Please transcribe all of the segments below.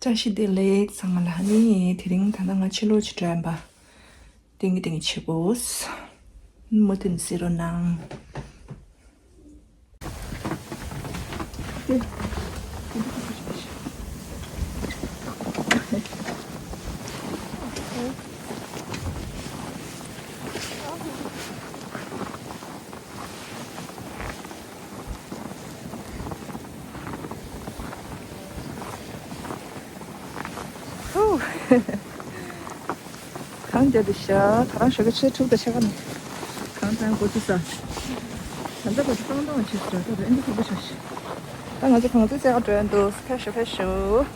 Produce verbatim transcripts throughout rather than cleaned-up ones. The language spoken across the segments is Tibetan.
བཀྲ་ཤིས་བདེ་ལེགས་ཚང་མ་ལ། ཨ་ནི་དེ་རིང་ད་ལྟ་ང་ཕྱི་ལོགས་ཅིག་འགྲོ་ཡིན་པ། ཏིང་ངེ་ཏིང་ངེ་བྱེད་དགོས། མུ་མཐུད་གཟིགས་རོགས་གནང་། ཧུ། གངས་རྒྱབ་པའི་ཤ་ད་རང་ཞོགས་ཀས་ཆུ་ཚོད་དྲུག་དང་ཕྱེད་ཀ་ནས་གངས་བཏང་འགོ་ཚུགས་ས། ད་ལྟ་བར་དུ་གངས་བཏང་བ་བྱས་སོང་། ད་ཨེ་འདྲ་ཁུག་པོ་ཆགས་ཤག་ད་ང་ཚོ་གངས་རྩེ་རྩེ་ག་འགྲོ་ཡ་འདུག་ཕེབས་ཤོག་ཕེབས་ཤོག་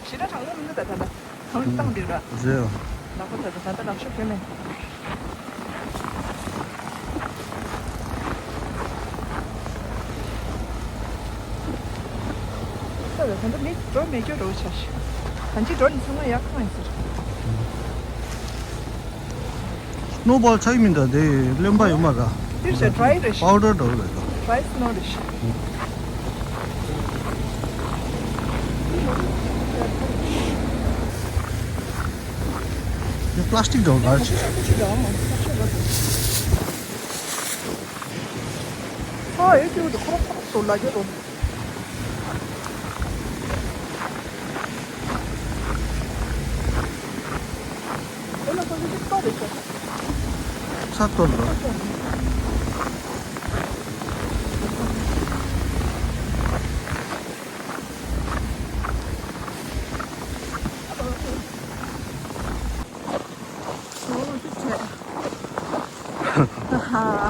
ཞེ་དྲག་གྲང་མོ་མི་འདུག་ད་ད་ལྟ། གངས་བཏང་འདུག་ར། རེད། ནག་པོ་ད་ད་ད་ལྟ་ནག་ཤོས་ཁྱོན་མེད། ད་ད་ད་ལྟ་མི་འགྲོ་མེད་རྒྱུ་རོ་ཆ་ཞིག་གང་ཅི་འགྲོ་ནི་ཚང་མ་ཡག་གང་ཡིན་ཟེར། སྣོ་བལ་ཆགས་ཀྱི་མིན་ད། དེ་རློན་པ་ཡོད་མ་རེད། འདིར་བྱས་ཌ་རའི་རེད་ཤག་པའུ་ཌར་འདྲ་བོ་རེད་ད། ཌ་རའི་སྣོ་རེད་ཤག་འདི་པ་ལ་སི་ཊིག་འདྲ་བོ་རེད་ཤག་ཨ་ཨེ་ཅིག་འདི་ཁོ་རང་ཁོ་རང་ཚོ་ལ་རྒྱུ་རོ། ཚ་གཏོར་རོ། ཧ་ཧ།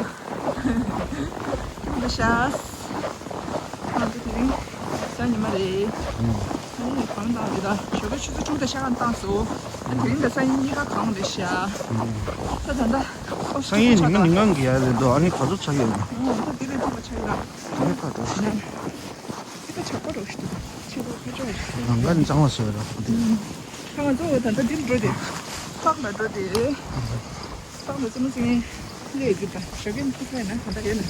ཁྱོད་འདི་ཤ། ང་ཚོ་དེ་རིང་གཟའ་ཉི་མ་རེད། ཨ་ནི་གངས་བཏང་རེད་ད། ཞོགས་ཀས་ཆུ་ཚོད་དྲུག་དང་ཕྱེད་ཀ་བཏང་སོང་། ཨ་དེ་རིང་དང་སང་ཉིན་གཉིས་ཀ་གངས་རེད་ཤག་ད་ད་ད། ཨོ་སང་ཉིན་ཉི་མ་ཉིན་གང་གི་ཡ་རེད་འདུག་ཨ་ནི་ག་ཚོད་ཆགས་ཡོད་ན། ཨོ་ད་དེ་ལས་ཐུབ་པ་ཆགས་ཡོད་ད། ཨ་ནི་ད་ད། འདི་ད་ཇག་པ་རོ་ཞིག་འདུག་ཕྱི་ལོགས་ཁ་ཕྱོགས་ཤིག་ལམ་ཁ་ནི་གཙང་མ་བཟོས་ར་ཁོ་དེ། ད་ང་ཚོ་ད་ལྟ་འདིར་འགྲོ་དེ། ཕག་ལ་འགྲོ་དེ། ཕག་ལ་ཙི་མ་ཙི་ངའི་ལས་ཀྱི་ད་ཞོགས་ཀས་ཁུ་ཚ་ཡིན་ན་ད་ལྟ་ཡོད་ན།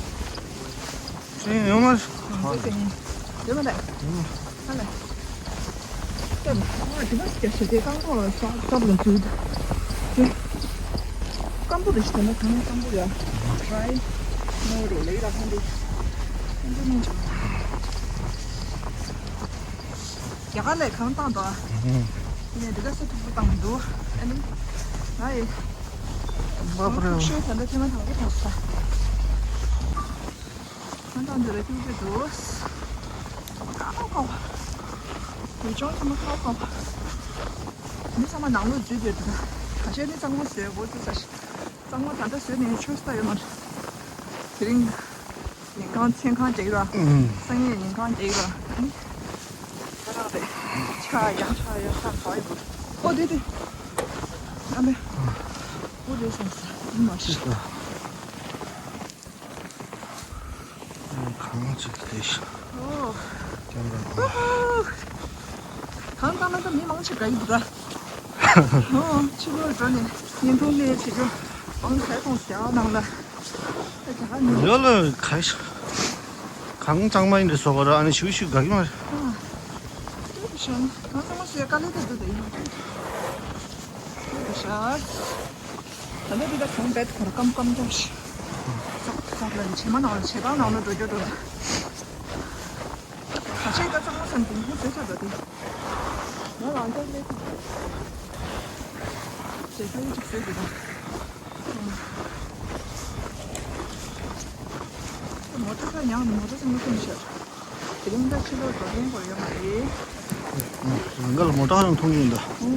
ཨེ་ཡོད་མ་རེད། ང་ཚོ་ཙི་ངའི་ཡོད་མ་རེད། ཡོད་མ་རེད། ཧ་ལས། ད་ང་དེ་མ་ཞིག་རྒྱ་ཞིག་དེ་རྐང་པོ་ལ་ས་སྐམ་ལ་འཛུལ་ད། སྐམ་པོ་རེད་ཤག་ད་ནི་གང་སྐམ་པོ་ཡ། ཌ་རའི་སྣོ་རེད་ལེགས་ར་ཁོང་དེ། ཁོང་དེ་མིན་ཅིག་རྒྱ་གར་ལ་གངས་བཏང་འདུག་ཨ། ངས་འདི་ག་ས་མཐུག་པོ་བཏང་མི་འདུག་ཨ་ནི། ང་ཡི། མ་པ་རེད། ཐུག་ཤོས་ད་ལྟ་ཐེངས་མ་དང་པོ་ཐོག་ས། གངས་བཏང་འདི་ལ་ཐུག་ཤོས་འདུག་ཁ་ཁ་ཁ། ཡུལ་ལྗོངས་ཚང་མ་ཁ་ཁ་ཁ། མི་ཚང་མ་ནང་ལོགས་འཛུལ་བསྡད་འདུག་ད་ཆ་ནི་གཙང་མ་བཟོས་འགོ་ཚུགས་ས་ཞིག་གཙང་མ་ད་ལྟ་བཟོས་ནས་ཆོས་ས་ཡོད་མ་རེད། དེ་རིང་། ཉིན་གང་མཚན་གང་རྒྱག་གི་ར། ཨུམ། སང་ཉིན་ཉིན་གང་རྒྱག་གི་ར། ཨ་ནི། ད་རང་རེད། ཆ་ཡང་ཆ་ཡང་ཆ་ག་ཡི་བུ། ཨོ་དེ་དེ། ཨ་མེ། ཨོ་དེ་སོང་ས། ཨུམ་མ་ཤི། ཤི་ད། ཨེ་གང་ཅིག་དེ་ཤི། ཨོ། ཀྱང་ར་གོ། ཨོ། གང་ལྟར་ན་ད་མི་མང་ཆེ་དགའ་ཡི་འདུག་ར། ཨོ་ཕྱི་ལོགས་འགྲོ་ནས་བརྙན་ཐུང་ལས་བྱེད་རྒྱུ་མང་ཆེ་གཏོང་རྒྱ་གར་ནང་ལ། ད་རྒྱ་གར་ནང་ལ། ཡོད་ལ་ག་ཤ། གངས་གཙང་མ་ཡིན་འདྲ་བཟོ་ག་ར། ཨ་ནི་ཞུ་ཞུ་དགའ་གི་མ་རེད། ཨ། ཤང་གངས་གཙང་མ་བཟོས་དཀའ་ལས་དེ་འདུག་དེ་ཡིན་ཤ། ད་ལྟ་དེ་ད་གངས་རྦད་ཁོ་ར་སྐམ་སྐམ་འདྲ་ཞིག་ཙག་ཙག་ལ་ནི་བྱེ་མ་ནང་ལ་བྱེ་ཐང་ནང་ལ་འགྲོ་རྒྱུ་འགྲོ་ད། ཁ་ཤས་ཀ་གཙང་མ་སེམས་དུང་ཕུ་བཟོས་ཚར་འགྲོ་དེ། ང་རང་ཚོ་ལས་ཐུབ། བྱེ་ཐང་གཅིག་བཟོས་དེ་ད། མོ་ཊ་ཁ་ཡང་མོ་ཊ་ཚང་མ་ཁེངས་ཤག་དེ་རིང་ད་ཕྱི་ལོགས་འགྲོ་མཁན་སྐོར་ཡོད་མ་རེད། ང་ལ་མོ་ཊ་ཁ་ཡང་མཐོང་གི་ཡིན་ད། ཨོ།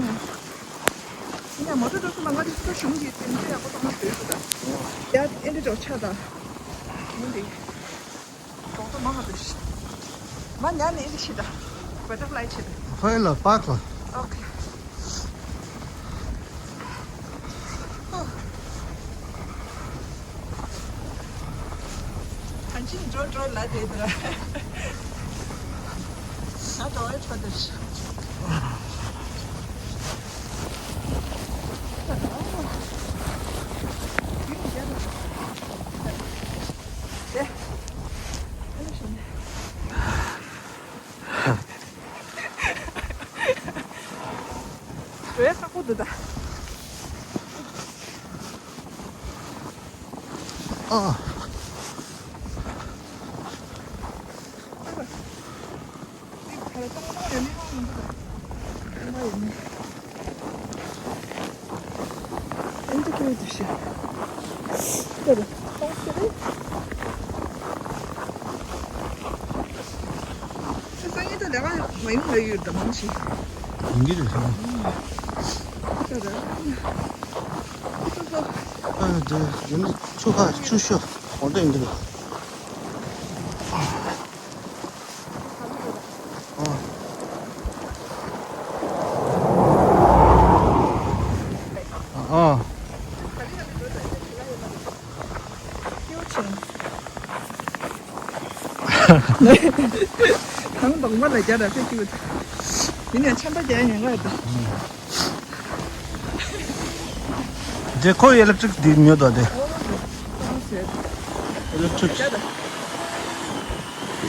ཡིན་ཡང་མོ་ཊ་འགྲོ་ས་ལ་ང་དེ་ཚོ་གཞུང་གི་དེ་ཚོ་ཡག་པོ་བཏང་ན་བཟོས་ཤག་ད། ཡ་ཨེ་འདྲ་འགྲོ་ཆགས་ད། ཡིན་དེ། གྲོང་ཚོ་མང་བ་འདུག་མ་ཉལ་ནས་ཨེ་འདྲ་བྱེད་ད། བ་ཊར་ཕ་ལའི་བྱེད་ད། ཕ་ལ་པཱག་ལ། ཨོ་ཁེ། གང་ཅི་འགྲོ་འགྲོ་ལ་དེ་འདྲ། ང་འགྲོ་བའི་ཆོ་དེ་ཞིག་ཨོ། ཡུལ་རྒྱ་དང་། འདུག་ད། ཨ། སང་ཉིན་ད་ལས་ཀ་མ་ཡོང་ལ་ཡོད་ད་མང་ཞིག་ཡིན་གྱི་རེད་ཤག་ཨ་དེ་ཡིན་ཆུ་ཁ་ཆུ་ཤོ་འོང་དེ་ཡིན་གྱི་རེད། ཨ། ཨ། གངས་དོག་མ་ལ་རྒྱ་ར་ཕེབས་ཀྱི་ཡོད། དེ་ནས་ཆམ་པ་རྒྱག་ཉེན་ཁ་ཡོད། དེ་ཁོ་ཨི་ལེག་ཊིག་འདི་ཉོ་དོ་དེ། ཨི་ལེག་ཊིག་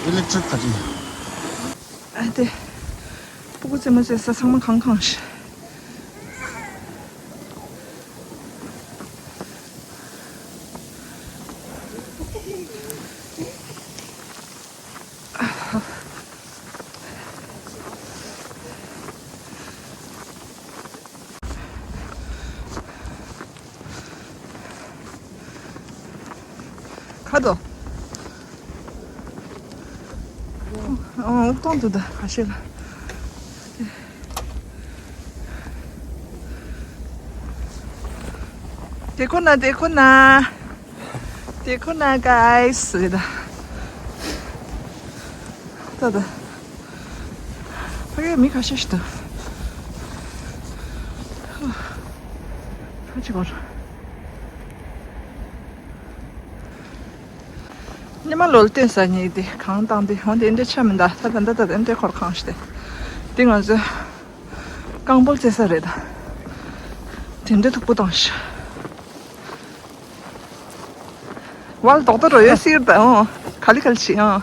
ཨི་ལེག་ཊིག་ག་ཅི། ཨ་དེ། སྤུ་གུ་རྩེད་མོ་རྩེ་ས་ཚང་མ་གང་གང་ཤག་ཁ་དོ། ཨོ་གཏོང་དུ་ད་ཁ་ཤས་ལ། དེ་ཁོ་ན་དེ་ཁོ་ན། དེ་ཁོ་ན་གའི་སི་ད། ད་ད། ཕ་གིར་མི་ཁ་ཤས་ཤིག་འདུག་ཧ་ཅི་གོ། ཉི་མ་ལོལ་བསྟན་ས་ཉིད་དེ་གང་བཏང་དེ་ཧོན་དེ་འདྲ་ཆ་མི་འདའ་ད་ད་ད་ད་འདྲ་འཁོར་གང་ཞིག་དེ། དེ་ང་ཚོས་རྐང་སྤོལ་རྩེ་ས་རེད་ད། དེ་འདྲ་མཐུག་པོ་བཏང་ཤག་ཝལ་ཏོག་ཏོ་རོ་ཡོད་སིར་ད་ཨོ། ག་ལི་ག་ལི་ཤི་ཨོ།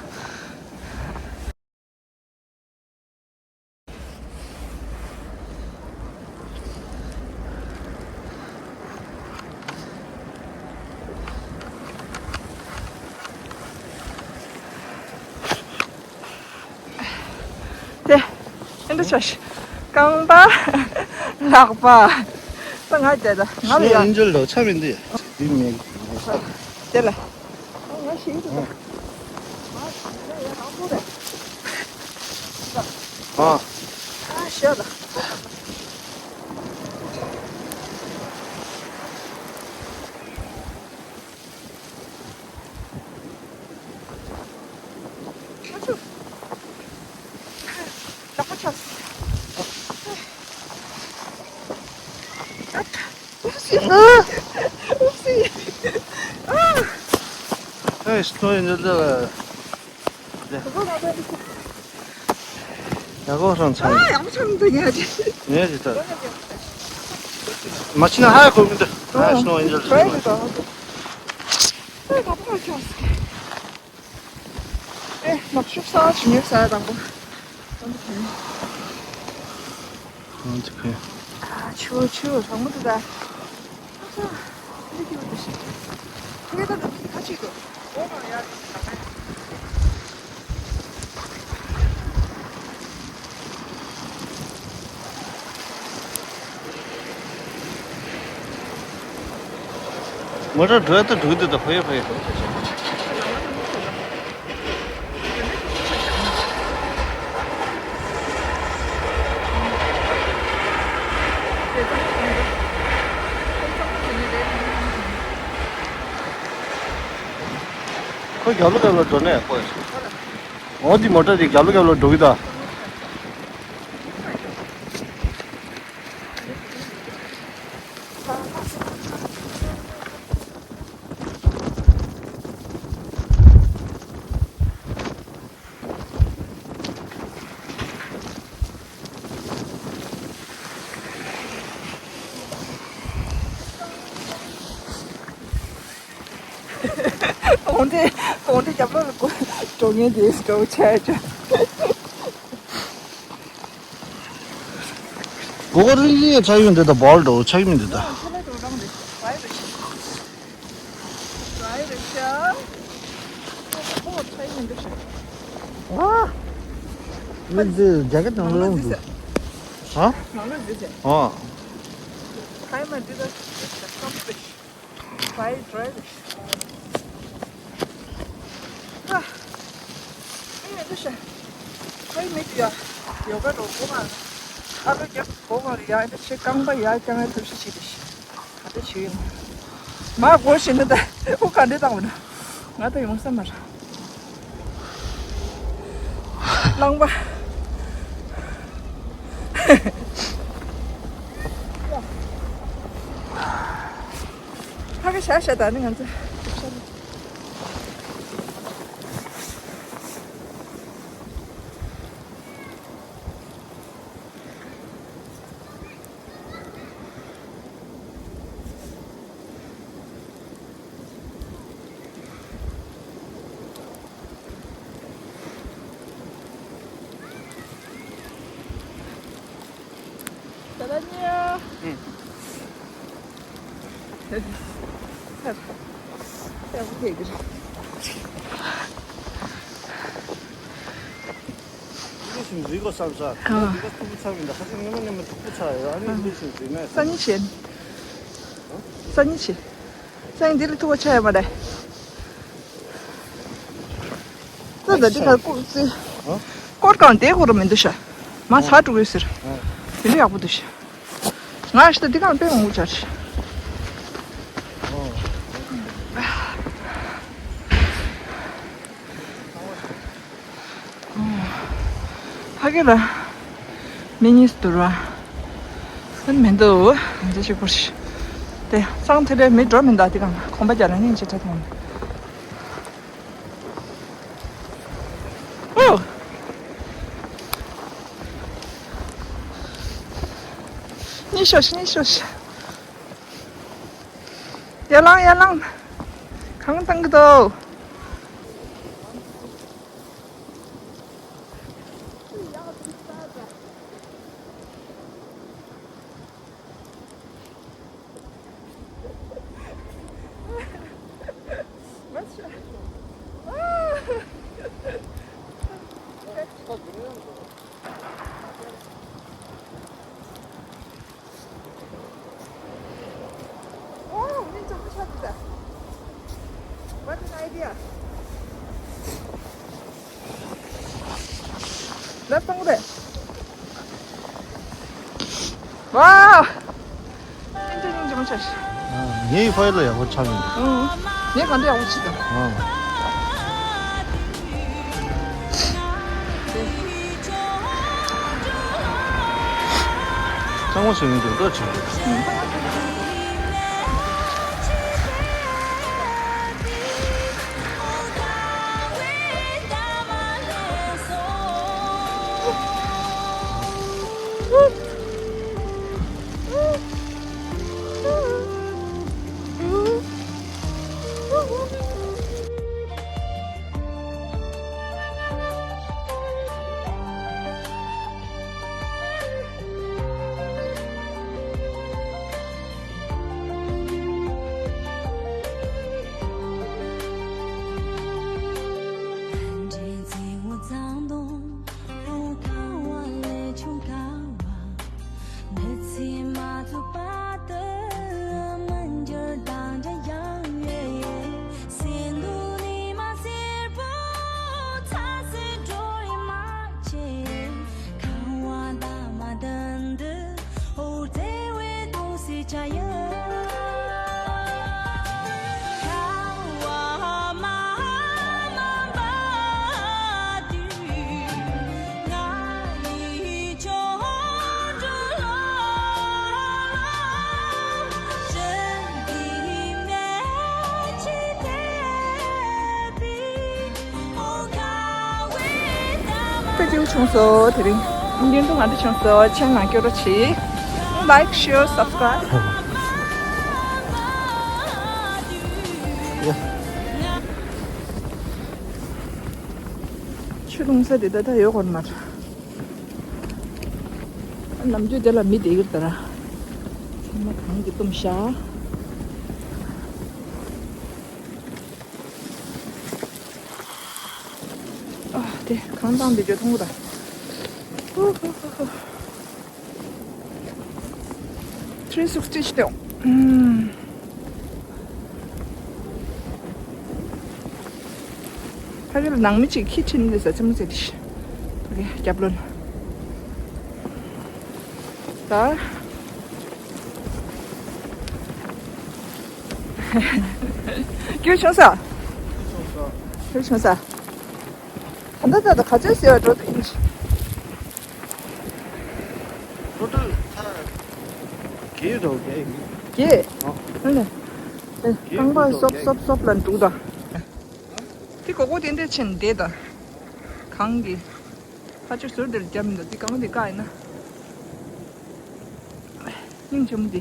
དེ། ཨེ་འདྲ་ཆ་ཤི། རྐང་པ། ལག་པ། ད་ང་བསྡད་ད་ང་ལ་ཡ། ཨིན་ཇལ་ལོ་ཆ་མི་འདི། འདི་མེད། དེ་ལ། ང་ཤི་འདུག་ཨ། ཨ་ཤི་ལ། ཨེ་སྟོན་འདི་ལ། ཡ་གོ་ཧྲང་ཚང་། ཨ་ཡག་པོ་ཆགས་འདུག་ཉལ་ཅིག་ཉལ་ཅིག་ད། མ་ཕྱིན་ན་ཧ་གོ་མི་འདུག་ཨ་ཤི་ནོ་ཨིན་ཇལ་ཞིག་ཨེ་ད་ཨེ་ད་པོ་ཆགས་སི། ཨེ་ནག་ཤུབ་ས་ཞིག་ཉོས་ས་དང་པོ། ཨང་ཅི་ཕེ། ཨ་ཆུ་ཆུ་གྲང་མོ་འདུག་ད། མོ་ཊ་འགྲོ་ཡ་ད་འགྲོ་གི་འདུག་ད་ཕ་ཡོད་ཕ་ཡོད། ཁོ་རྒྱབ་ལོགས་རྒྱབ་ལོགས་འགྲོ་ནས་ཁོ། འོ་འདི་མོ་ཊ་འདི་རྒྱབ་ལོགས་རྒྱབ་ལོགས་འགྲོ་གི་ད། འོན་ཏེ་འོན་ཏེ་རྒྱབ་ལོགས་ལ་འགྲོ་མཁན་དེ་འགྲོ་ཆ་ཆ། གོ་གོ་རི་རི་ཡ་ཆགས་ཡོང་འདི་ད་བོལ་འགྲོ་ཆགས་མི་འདི་ད། ཆ་ལ་འགྲོ་རང་རེད། བའི་རེད་ཤག་བའི་རེད་ཤག་གོ་གོ་ཆགས་ཡོང་འདི་ཤག་ཨ། ཡིན་འདི་རྒྱ་སྐད་ནང་ལོགས་འདུག་ཨ། ནང་ལོགས་འདི་ཟེར། ཨ། ཁའི་མ་འདི་ད་སྐམ་པོ་རེད། Dry, dry. ཨ། ཨེ་འདི་ཤ། ཁོའི་མི་དེ་ཡ། ཡོ་ག་རོ་གོ་མ། ཨ་ལོ་རྒྱབ་གོ་མ་རེད་ཡ། འདི་ཤ་རྐང་པ་ཡ་རྐྱང་ཡ་ཐབས་ཤེས་བྱེད་དེ་ཤ། ག་འདྲ་བྱེད་ཡོད་ན། མ་གོ་ཤེས་ན་ད་ཨུ་ག་འདྲ་བཏང་བ་ན། ང་ད་ཡོང་ས་མ་རེད། རླངས་པ། ཕ་གི་ཤ་ཤ་ད་ནི་ང་ཚོ། ད་ལ་ཉེ། ཨུ། ཡག་པོ་ཐེག་གི་རེད། འདི་བཞིན་རིག་གོ་བསམ་ས། ཨ། འདི་ག་ཐུག་པོ་ཚ་མི་འདུག་ཁ་ཅིག་ཉི་མ་ཉི་མ་ཐུག་པོ་ཚ་ཡོད། ཨ་ནི་འདི་བཞིན་རིག་མེད་སང་ཉིན་བྱེད། སང་ཉིན་བྱེད། སང་ཉིན་འདི་ལ་ཐུག་པ་ཆ་ཡོད་མ་རེད། ཙི་ད་འདི་ག་ཀོ་ཙི། ཨ། ཀོར་གང་དེ་གོ་ར་མི་འདུག་ཤ། མ་ཚ་ཨ། དྲུག་ཡོད་ཟེར། ཨ། དེ་འདྲ་ཡག་པོ་འདུག་ཤ། ང་ཤི་ད་འདི་གང་དཔེ་མང་པོ་ཆར་ཤ། ཨ། ཕ་གི་ར། མི་གཉིས་སུ་འདུག་ར། ཨ་མི་འདུག་འདི་ཞིག་བོར་ཤི། དེ་སང་དེ་རེ་མི་འགྲོ་མི་འདུག་དེ་གང་གོམ་པ་རྒྱག་ར་ནི་ཅི་ད་དེ་གང་། ཨོ། གཉིད་ཤོར་ཤི་གཉིད་ཤོར་ཤི། ཡར་ལངས་ཡར་ལངས། གང་བཏང་གི་འདུག་ཨོ། མི་གཙང་པོ་ཆགས་འདུག་ད། What an idea. ལབ་བཏང་རེད། ཝའོ། སྙིང་རྗེ་སྙིང་རྗེ་མོ་ཆགས་ཤག་ངའི་ཕ་ཡུལ་ལ་ཡག་པོ་ཆགས་མིན། ཨང་། ངས་གང་འདྲ་ཡག་པོ་བྱེད་དང་། ཨང་། གཙང་མ་བཟོ་ཡིན་འདུག་འདྲ་བྱེད་འདུག་དཔེ་སྐྱིད་པོ་བྱུང་སོང་དེ་རིང་། ཡིན་དུ་ང་འདི་བྱུང་སོང་། མཆན་ནང་སྐྱོར་རོགས་གྱིས། Like, share, subscribe. ཆུ་བླུགས་ས་དེ་ད་ལྟ་ཡོད་དགོས་མ་རེད། ནམ་རྒྱུན་དེ་ལ་མི་བསྡད་ཀྱི་རེད་ད་ར། ཚང་མ་གངས་ཀྱིས་བཏུམས་ཤག་ཨ། དེ་གངས་དྭངས་དེ་ཅོ་མཐོང་གི་ད། ཧུ་ཧུ་ཧུ་ཧུ། ཐི་རི་སིག་སི་ཊི་ཞིག་སྟོན། ཨུམ། ཕ་གི་ལ་ནང་མི་གཅིག་ཁྱི་ཁྲིད་ནས་ཟ་ཚེ་མོ་ཟེར་ཏེ་ཤི། ཕ་གི་རྒྱབ་ལོན། ད། སྐྱིད་བྱུང་ས། སྐྱིད་བྱུང་ས། ད་ལྟ་ད་ལྟ་ག་ཚོད་ཟེར་བ་འགྲོ་དུ་ཡིན་ཅི། ཊོ་ཊལ་ཚར། བརྒྱད་འགྲོ་བརྒྱད་ཡིན། བརྒྱད། ཨ། ཨ་ལེ། ཨེ། རྐང་པ་སོབ་སོབ་སོབ་ལ་འདུག་ད། དེ་གོ་གོ་དེ་འདྲ་ཕྱིན་བསྡད་ད། གངས་ཀྱི། ཕ་ཆུ་ཟུར་དེར་བརྒྱབ་མི་འདུག་དེ་གང་དེ་བཀག་ཡིན་ན། སྙིང་རྗེ་མོ་དེ།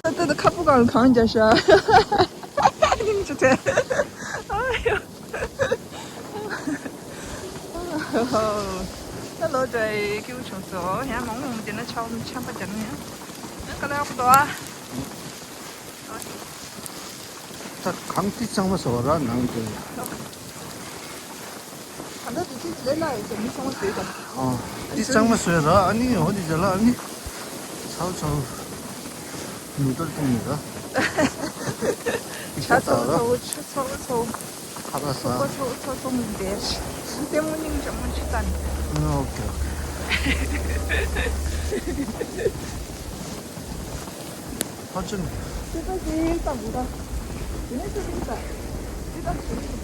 ད་ལྟ་ད་ཁ་སྤུ་གང་གང་རྒྱག་ཤག་སྙིང་རྗེ་ཆེ། ཨ་ཡོ། ད་ལོ་འདྲ་ཡི་སྐྱིད་པོ་བྱུང་སོང་། ཡང་མང་མང་དེ་ན་ཆམ་ཆམ་པ་རྒྱག་ན་ཡང་། ཡང་ག་ལ་ཡག་པོ་འདུག་ཨ། ད་གངས་ཏི་གཙང་མ་བཟོ་བ་ར་ནང་དུ། ད་ལྟ་དུས་ཚོད་ལས་སླ་ཡོད་ཀྱང་མི་ཚང་མ་བཟོས་དང་། ཨ། ཏི་གཙང་མ་བཟོས་ར་ཨ་ནི་འོ་དི་ཇ་ལ་ཨ་ནི། ཚའོ་ཚའོ། ནུ་ཏར་ཏི་ནི་ར། ཏི་ཇ་ཚ་བོ་ཚ་བོ་ཆུ་ཚ་བོ་ཚ་བོ། ཁ་ར་ས། ཚ་བོ་ཚ་བོ་ཚ་བོ་མི་འདེར། ལྟད་མོ་སྙིང་རྗེ་མོ་ཆུ་ལྟ་ནི། ཨ། ཨོ་ཁེ་ཨོ་ཁེ། ཕར་ཕྱིན། ཅི་ལྟ་ཅི་ལྟ་བུ་ད། དེ་ནས་ཅི་ལྟ་ཅི་ལྟ་ཅི་ལྟ།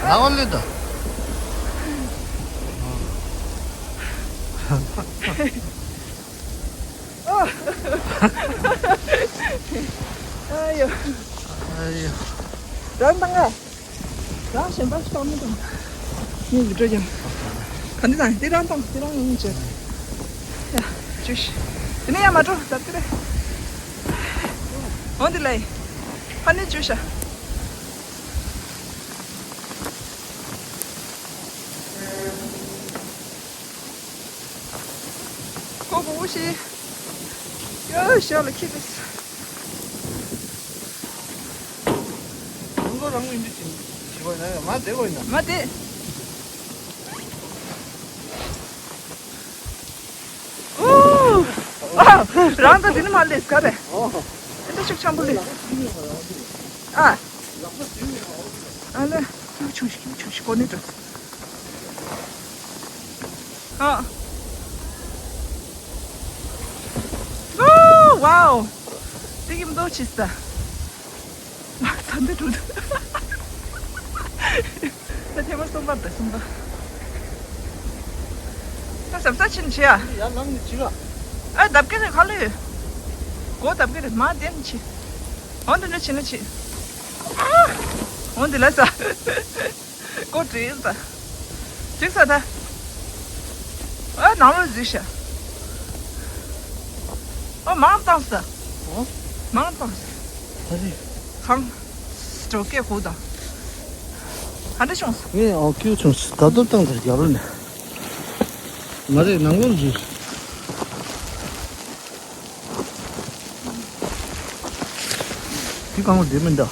ལ་འོ་ལེ་ད། ཨ་ཡོ། ཨ་ཡོ། རང་དང་ང་། རང་གཞན་པ་ཞིག་མི་འདུག་ངས་ཡིད་འགྲོ་ཀྱང་། ག་འདི་དང་འདི་རང་དང་འདི་རང་ཡིན་ཅེས། ཡ། བཅུ་བཞི། དེ་ནས་ཡང་མ་འགྲོ་ལབ་ཀྱི་རེད། འོ་འདི་ལ་ཡིན། ཕ་ནི་བཅུ་བཞི། ཁོ་གོ་བོ་ཤི། ཡོ་ཤ་ལ་ཁྱི་དེ། ཁོང་ཚོ་རང་གི་འདི་བྱིན་བྱིན་པ་ཡིན་ན་ཡང་མ་བསྡད་པ་ཡིན་ན། མ་བསྡད། ཨོ། ཨ། རང་ད་འདི་ནི་མ་ལས་ག་རེ། ཨོ། འདི་འདྲ་ཤུགས་ཆེན་པོ་ལས། ཨ། ཨ་ལེ། ཁྱུ་ཆུང་ཞིག་ཁྱུ་ཆུང་ཞིག་གོ་ནི་འགྲོ། ཨ། ཨོ། ཝའོ། འདི་གི་མདོག་ཆི་ས། ལག་ཚ་འདི་འགྲོ་འདུག་ད་ཐེངས་མ་གསུམ་པ་དང་གསུམ་པ། ད་ཟབ་ས་ཕྱིན་བྱེད་ཨ། ཡར་ལངས་ནས་བྱེད་ཨ། ཨ་བརྡབ་ཀྱི་རེད་ཁ་ལོས། མགོ་བརྡབ་ཀྱི་རེད་མ་བསྡད་ནས་བྱེད། འོ་འདི་འདྲ་བྱེད་ན་བྱེད། འོ་འདི་ལ་ས། མགོ་བྲེགས་ས། བྲེགས་ས་ད། ཨ་ནང་ལོགས་འཛུལ་ཤག་ཨ་མང་བཏང་ས། འོ། མང་བཏང་ས། ད་རེས། གང་། སྤྲོ་སྐད་གོ་དང་། ག་འདྲ་བྱུང་སོང་། ངས་ཨོ་ཀིའུ་བྱུང་སོང་ད་དུང་བཏང་དེར་རྒྱབ་རོ་ནས། མ་རེད་ནང་ལོགས་འཛུལ། དེ་གང་བ་བདེ་མི་འདྲ།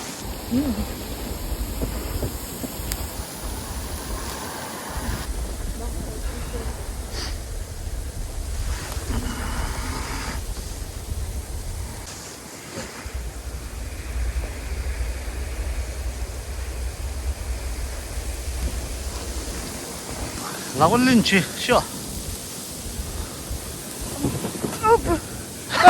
ལག་པ་ལེན་བྱེད་ཤོག་ཨ་ཨ་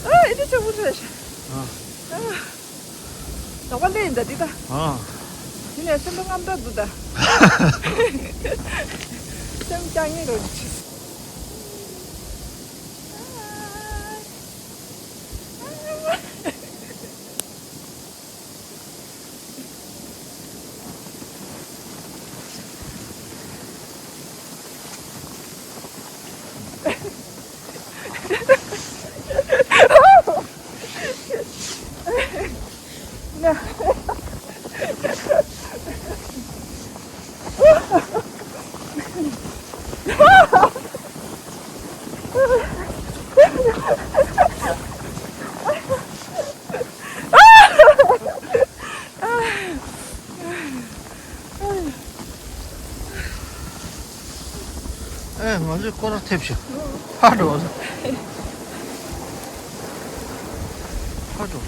ཨ་ཨ། ཨ། ལག་པ་ལས་ཡིན་ད་འདི་ད། ཨ། དེ་ནས་སེམས་པ་རྔམ་དྲག་འདུག་ད། སེམས་སྐྱག་ངེས་རེད། ཨེ། ང་ཚོས་སྐོར་ར་ཐེབས་ཤག་ཕར་འགྲོ་བ། ཕར་འགྲོ།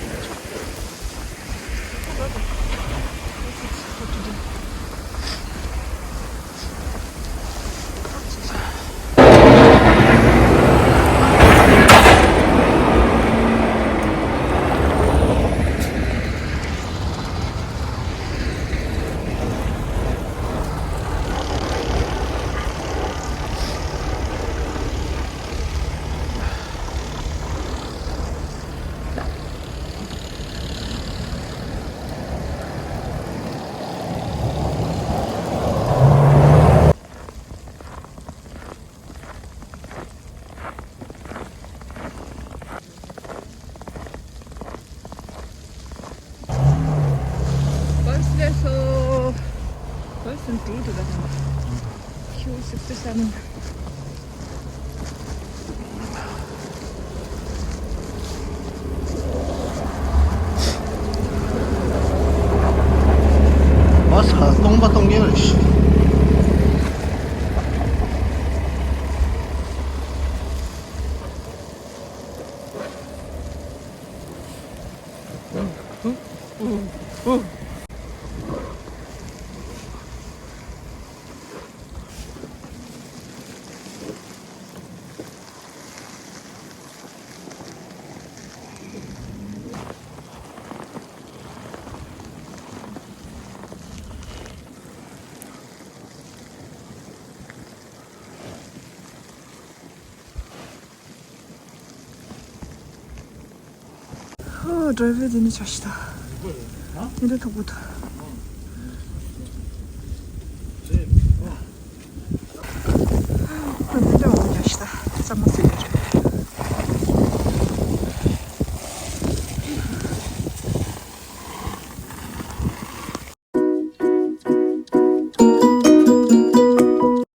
Bus སླེབས་སོང་། Bus འགྲོ་འདུག་ད། Q sixty seven། Bus ཁ་སྟོང་པ་སྟོང་རྐྱང་རེད་ཤག་ཨོ། ཌ་རའི་ཝར་དེ་ནི་བྱ་ཤི་ད། མི་འདྲ་ཐུག་པོ་ད། ཨོ། མི་འདྲ་བ་བྱ་ཤི་ད། ཙམ་མ་ཟད་